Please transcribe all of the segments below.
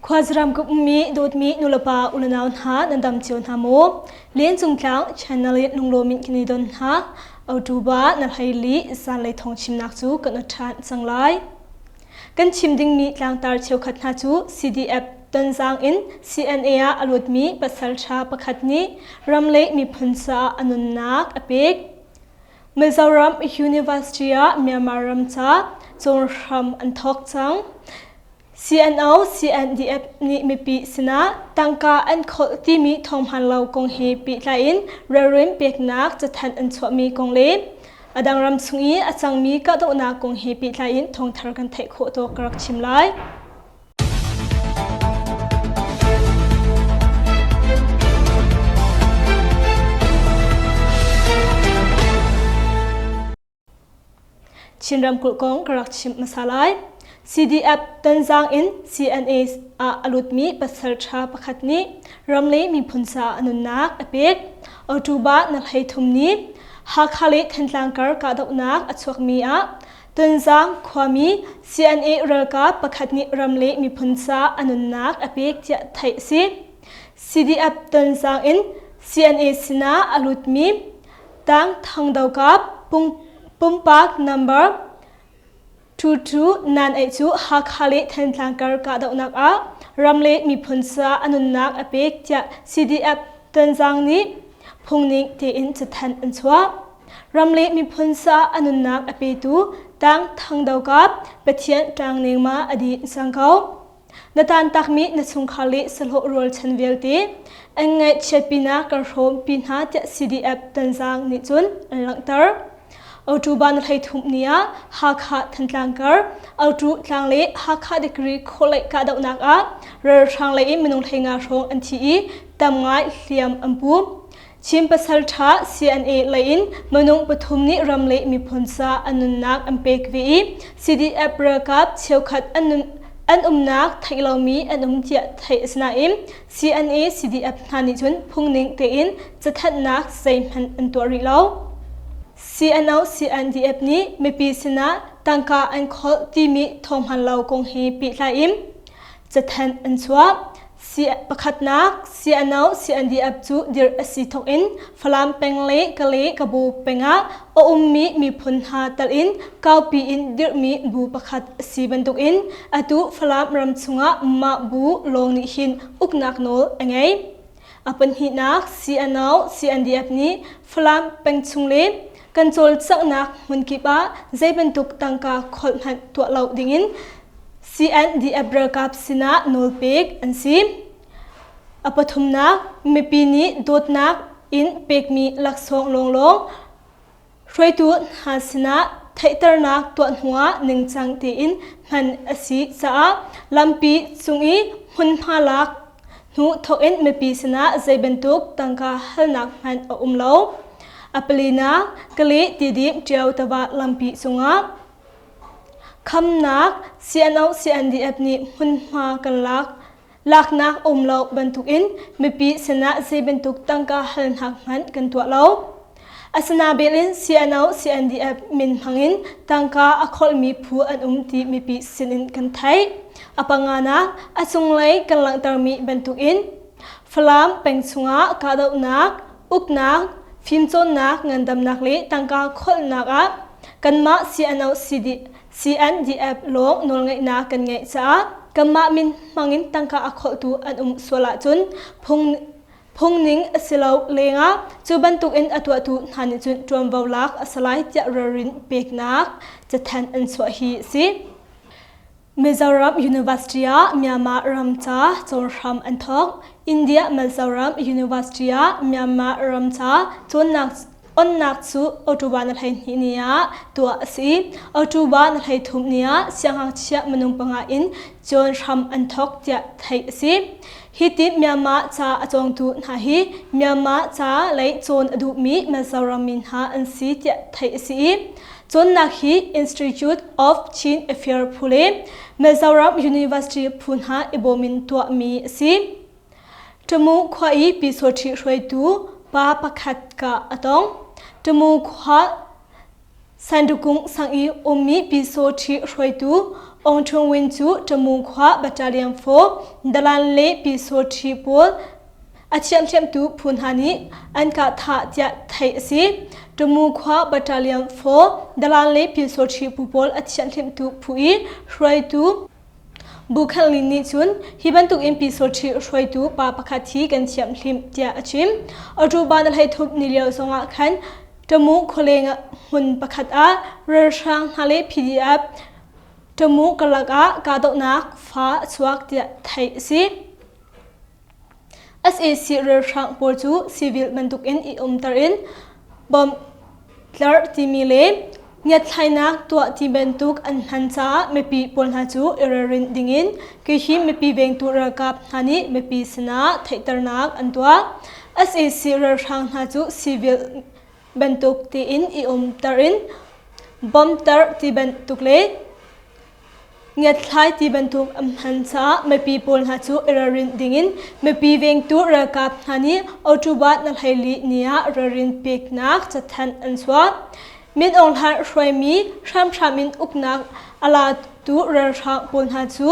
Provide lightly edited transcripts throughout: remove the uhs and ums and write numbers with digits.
Khuazaram ka ummi dawtmi nulepa unau hna nan dam cio hna maw? Lencung tlang channel in lunglawm in kan i don hna. October na hlei li zanlei thawng chimnak cu kan ot ṭhan cang lai. Kan chim dingmi tlangtar cheukhat hna cu CDF Tonzang in CNA ah a lutmi pasalṭha pakhat nih ram le miphun caah a nunnak a pek. Mizoram University ah Myanmar ram ca cawn hram an thawk cang. CNO CNDF nih mipi sinah tangka an kholh timi thawng lo kong he pehtlai in ralrin peknak cathanh an chuahmi kong le a dang ram chung i a cangmi kahdohnak kong he pehtlai in thawngthar kan theih khawh tawk ka rak chim lai. Chin ramkulh kong ka rak chimh hmasa lai. CDF Tonzang in CNA ah a lutmi pasal ṭha pakhat nih ram le miphun caah a nunnak a pek. October na 13 ni Hakha le Thantlang kar kahdohnak a chuakmi ah Tonzang khuami CNA ralkap pakhat nih ram le miphun caah a nunnak a pek tiah theih a si. CDF Tonzang in CNA sinah a lutmi Tang Thang Do Kap pumpak number 2298 cu Hakha le Thantlang kar kahdohnak ah ram le miphun caah a nunnak a pek tiah CDF Tonzang nih phungning tein cathanh an chuah. Ram le miphun caah a nunnak a petu Tang Thang Do Kap Pathian ṭang nengma a dih cang ko. Na tantakmi na chungkhar le sahlawh rualchan vialte an ngaihchiatpinak kan hrawmpi hna tiah CDF Tanzang nih cun an langhter. October 13 ni ah Hakha Thantlang kar Autu tlang le Hakha degree khawleih kahdohnak ah ralhrang lei in minung 15 hrawng an thi i tam ngai hliam an pu. Chin pasal ṭha CNA lei in minung pathum nih ram le miphun ca an nunnak an pek ve i CDF ralkap cheukhat an nun an umnak theih lomi an um tiah theih a si nain CNA CDF hna nih cun phungning tein cathanhnak zeihmanh an tuah rih lo. CNO CNDF nih mipi sinah tangka an kholh timi thawng lo kong he pehtlai in cathanh an chuah. Pakhatnak CNO CNDF cu dirh a si thawk in Falam peng le Kalay Kabu peng ah a ummi miphun hna tal in kaupi in dirhmi bu pakhat a si bantukin atu Falam ram chungah mah bu lawng nih hin uknak nawl a ngei. A pahnihnak CNO CNDF nih Falam peng chung le kan cawlcanghnak hmunkip ah zei bantuk tangka kholh hmanh tuah lo dingin CNDF ralkap sinah nawlpek an si. A pathumnak, mipi nih dawtnak in pekmi laksawng lawnglawng hruaitu hna sinah theihternak tuah hnuah ningcang tein hman a si caah lampi cung i hmunhma lak hnu thawk in mipi sinah zei bantuk tangka halnak hmanh a um lo. A palinak, Kale Tidim Ṭio tiva lampi cungah Khamnak CNO-CNDF nih hmunhma kan lak. Laknak um lo bantukin mipi sinah zei bantuk tangka halnak hmanh kan tuah lo. Asinain in CNO-CNDF min hmangin tangka a kholhmi phu an um ti mipi sinin kan theih. A panganak, a cunglei kan langhtermi bantukin Falam peng chungah kahdohnak, uknak, fimcawnnak, ngandamnak le tangka kholhnak ah kanmah CNO CNDF lawng nawlngeihnak kan ngeih caah kanmah min hmangin tangka a kholhtu an um sual ahcun phung phungning a si lo lengah cu bantukin a tuahtu hna nih cun ṭuanvo lak a si lai tiah ralrin peknak cathanh an chuah hi a si. Mizoram University ah Myanmar ram ca cawn hram an thawk. India Mizoram University ah Myanmar ram ca cawnnak onnak cu October na 12 ni ah tuah a si. October na 13 ni ah siangngakchia minung panga in cawn hram an thawk tiah theih a si. Hi ti Myanmar ca a cawngtu hna hi Myanmar ca lei cawn a duhmi Mizoram mi hna an si tiah theih a si i Cawnnak hi Institute of Chin Affairs phu le Mizoram University phu hna i bawm in tuahmi a si. Tamu khua i Pyisawṭhi hruaitu pa pakhat ka a tong. Tamu khua Sandukung sang i ummi Pyisawṭhi hruaitu Aung Htun Win cu Tamu khua Battalion 4 dalan le Pyisawṭhi pawl a thiamthiamtu phu hna nih an kah thah tiah theih a si. Tamu khua Battalion 4 dalan le Pyisawṭhi phu pawl a thianhhlimhtu phu i hruaitu Bu Khan Lin nih cun hi bantuk in Pyisawṭhi hruaitu pa pakhat hi kan thiamhhlimh tiah a chim. October na 13 ni lio zongah khan Tamu khualeng hmun pakhat ah ralhrang hna le PDF Tamu karlak ah kahdohnak fa a chuak tiah theih a si. Sac ralhrang pawl cu civil bantukin i umter in bomb tlerh timi le ngiatthlainak tuah ti bantuk an hman caah mipi pawl hna cu i ralrin dingin kei mipi vengtu ralkap hna nih mipi sinah theihternak an tuah. Sac ralhrang hna cu civil bantuk tiin i umter in bomb terh ti bantuk le Ngiatthlai ti bantuk an hman caah mipi pawl hna cu i ralrin dingin mipi vengtu ralkap hna nih October na 14 ni ah ralrin peknak cathanh an chuah. Min Aung Hlaing hruaimi hramhram in uknak a latu ralhrang pawl hna cu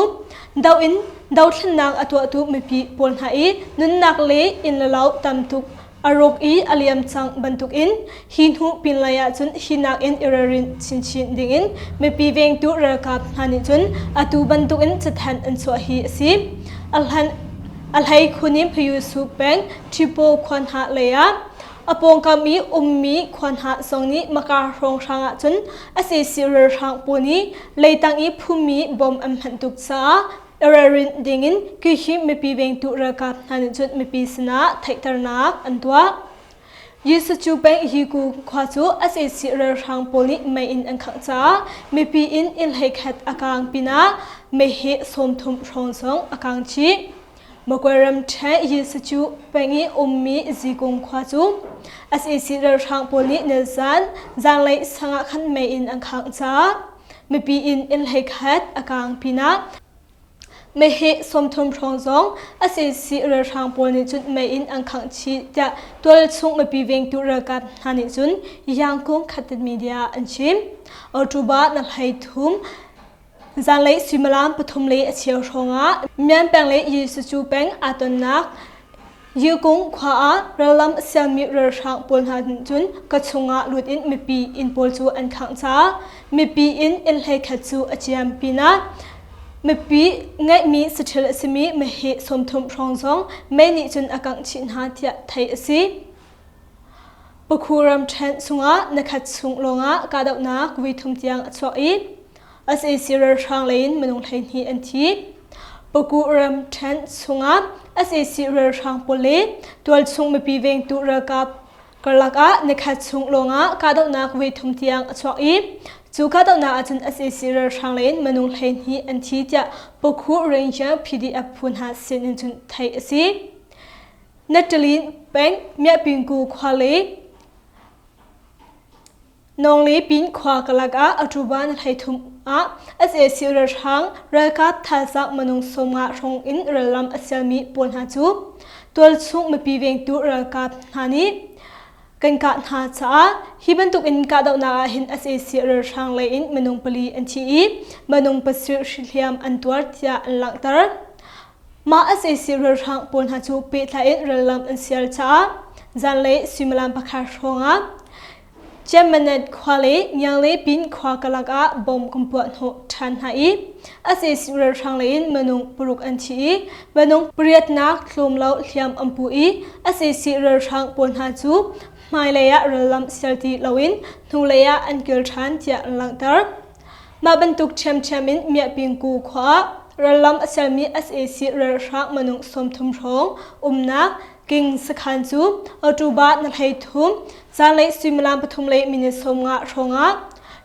do in dothlennak a tuahtu mipi pawl hna i nunnak le inn le lo tam tuk a rawk i a liam cang bantukin hi hnu pinlei ahcun hi nakin i ralrin chinchin dingin mipi vengtu ralkap hna nih cun atu bantukin cathanh an chuah hi a si. A hlei khun in Phayusu peng Ṭhipo khua hna lei ah a pawngkam i ummi khua hna zong nih Maka hrawnghrang ahcun sac ralhrang pawl nih leitang i phummi bom an hmanh tuk caah ralrin dingin Kihim mipi vengtu ralkap hna nih cun mipi sinah theihternak an tuah. Yisachu peng Yiku khua cu sac ralhrang pawl nih mei in an khangh caah mipi inn inn 11 a kaang pinah meheh 30 hrawng zong a kaang chih. Magway ramṭhen Yisachu peng i ummi Zikung khua cu sac ralhrang pawl nih nizan zanlei sang ah khan mei in an khangh caah mipi inn inn 11 a kaang pinah meheh 30 hrawng zong sac ralhrang pawl nih cun mei in an khangh chih tiah tualchung mipi vengtu ralkap hna nih cun Yangkung Khatit Media an chim. October na 13 zanlei suimilam 3 le a cheu hrawngah Myan peng le Yisucu peng aa tonnak Yukung khua ah rallam a sialmi ralhrang pawl hna nih cun ka chungah lut in mipi inn pawl cu an khangh caah mipi inn inn 11 cu a ciam pinah mipi ngeihmi saṭhil a simi meheh 30 hrawng zong mei nih cun a kangh chih hna tiah theih a si. Pakhu ramṭhen chungah nikhat chung lawngah kahdohnak voithum tiang a chuak i sac ralhrang lei in minung 12 an thi. Paku ramṭhen chungah sac ralhrang pawl le tualchung mipi vengtu ralkap karlak ah nikhat chung lawngah kahdohnak voithum tiang a chuak i cu kahdohnak ahcun sac ralhrang lei in minung 12 an thi tiah Pakhu Ranger PDF phu hna sin in cun theih a si. Natalin peng Miahpingku khua le Nawngli pin khua karlak ah Atuban 13 ah sac ralhrang ralkap thazaang minung 50 hrawng in rallam a sialmi pawl hna cu tualchung mipi vengtu ralkap hna nih kan kah hna caah hi bantuk in kahdohnak ah hin sac ralhrang lei in minung pali an thi i minung 7 hliam an tuar tiah an langhter. Mah sac ralhrang pawl hna cu pehtlai in rallam an sial caah zanlei suimilam pakhat hrawngah Chianmanet khua le Ngianglepin khua karlak ah bomb kan puah hnawh ṭhan hna i sac ralhrang lei in minung paruk an thi i minung pariatnak tlawm lo hliam an pu i sac ralhrang pawl hna cu hmailei ah rallam sial ti loin hnulei ah an kir ṭhan tiah an langhter. Mah bantuk ṭhiamṭhiam in Miahpingku khua ah rallam a sermi sac ralhrang minung 30 hrawng umnak King sakhan cu October na 13 zanlei suimilam 3 le minute 50 hrawngah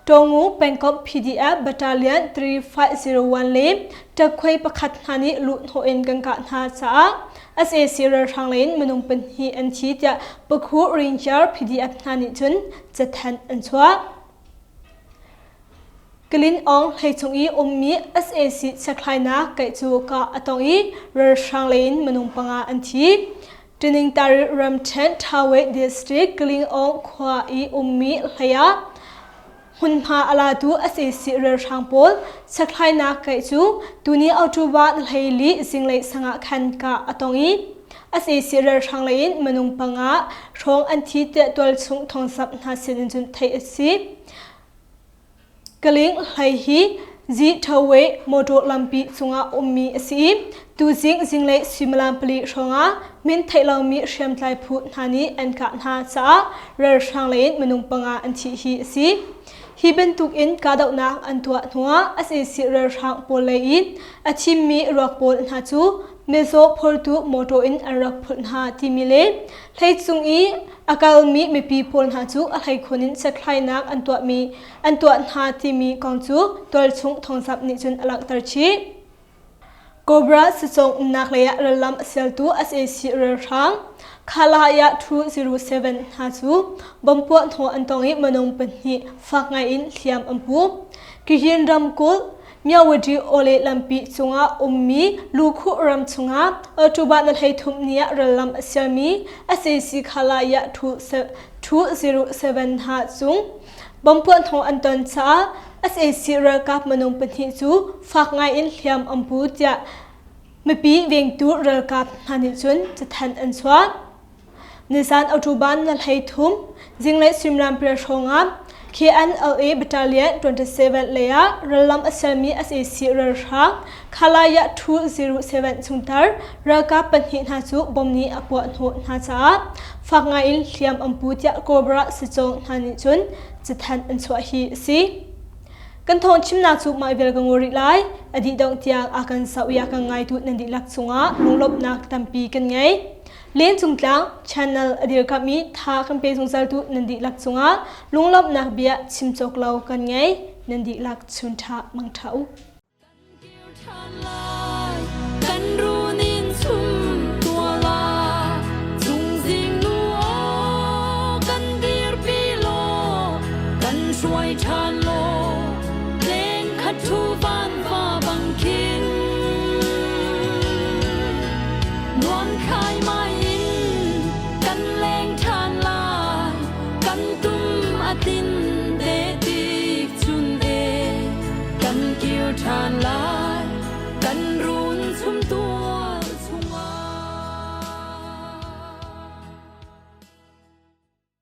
Tawngu pengkomh PDF Battalion 3501 le ṭakkhuai pakhat hna nih luhhnawh in kan kah hna caah sac ralhrang lei in minung pahnih an thi tiah Pakhu Ranger PDF hna nih cun cathanh an chuah. Kalin Aung hleichung i ummi sac chekhlainak kaih cu kah a tong i ralhrang lei in minung panga an thi. Ṭiningtari ramṭhen Thawei district Kalin Aung khua i ummi hlei ah Hmunhma a latu sac ralhrang pawl chekhlainak kaih cu tuni October 24 zinglei sangah khan kah a tong i sac ralhrang lei in minung panga hrawng an thi tiah tualchung thawngzamh hna sin in cun theih a si. Kaling hlei hi Zithawe motor lampi cungah ummi a si i tuzing zinglei suimilam pali hrawngah min theih lomi hriamtlai phu hna nih an kah hna caah ralhrang lei in minung panga an thih hi a si. Hi bantuk in kahdohnak an tuah hnuah sac ralhrang pawl lei in a thimmi ruak pawl hna cu mizaw phortu motor in an rak phulh hna timi le hleicung i a kalmi mipi pawl hna cu a hleikhun in chekhlainak an tuahmi an tuah hna timi kong cu tualchung thawngzamh nih cun a langhter chih. Cobra sicong umnak lei ah rallam a sialtu sac ralhrang Khalaya 207 hna cu bomb puah hnawh an tong i minung pahnih fak ngai in hliam an pu. Kihin ramkulh Myawaddy Ole lampi cungah ummi Lukhuh ram chungah October na 13 ni ah rallam a sialmi sac Khalaya 207 hna cung Bomb puahhnawh an ton caah sac ralkap minung pahnih cu fak ngai in hliam an pu tiah mipi vengtu ralkap hna nih cun cathanh an chuah. Nizan October na 13 zinglei suimilam pariat hrawng ah KNLA Battalion 27 lei ah rallam a sialmi sac ralhrang Khalaya 207 chungtar ralkap pahnih hna cu bomb nih a puah hnawh hna caah fak ngai in hliam an pu tiah Cobra sicawng hna nih cun cathanh an chuah hi a si. Kan thawng chimnak cu mah vial ka ngol rih lai. A dih dongh tiang a kan sauh i a kan ngaitu nan dihlak cungah lunglawmhnak tampi kan ngei. Lencung tlang channel a dirkamh i tha kan pe zungzaltu nan dihlak cungah lunglawmhnak bia chim cawk lo kan ngei. Nan dihlak chun ṭha mang ṭha u. Kan runin chum tuala chungzing nu aw kan dirpi law kan hruai ṭhan.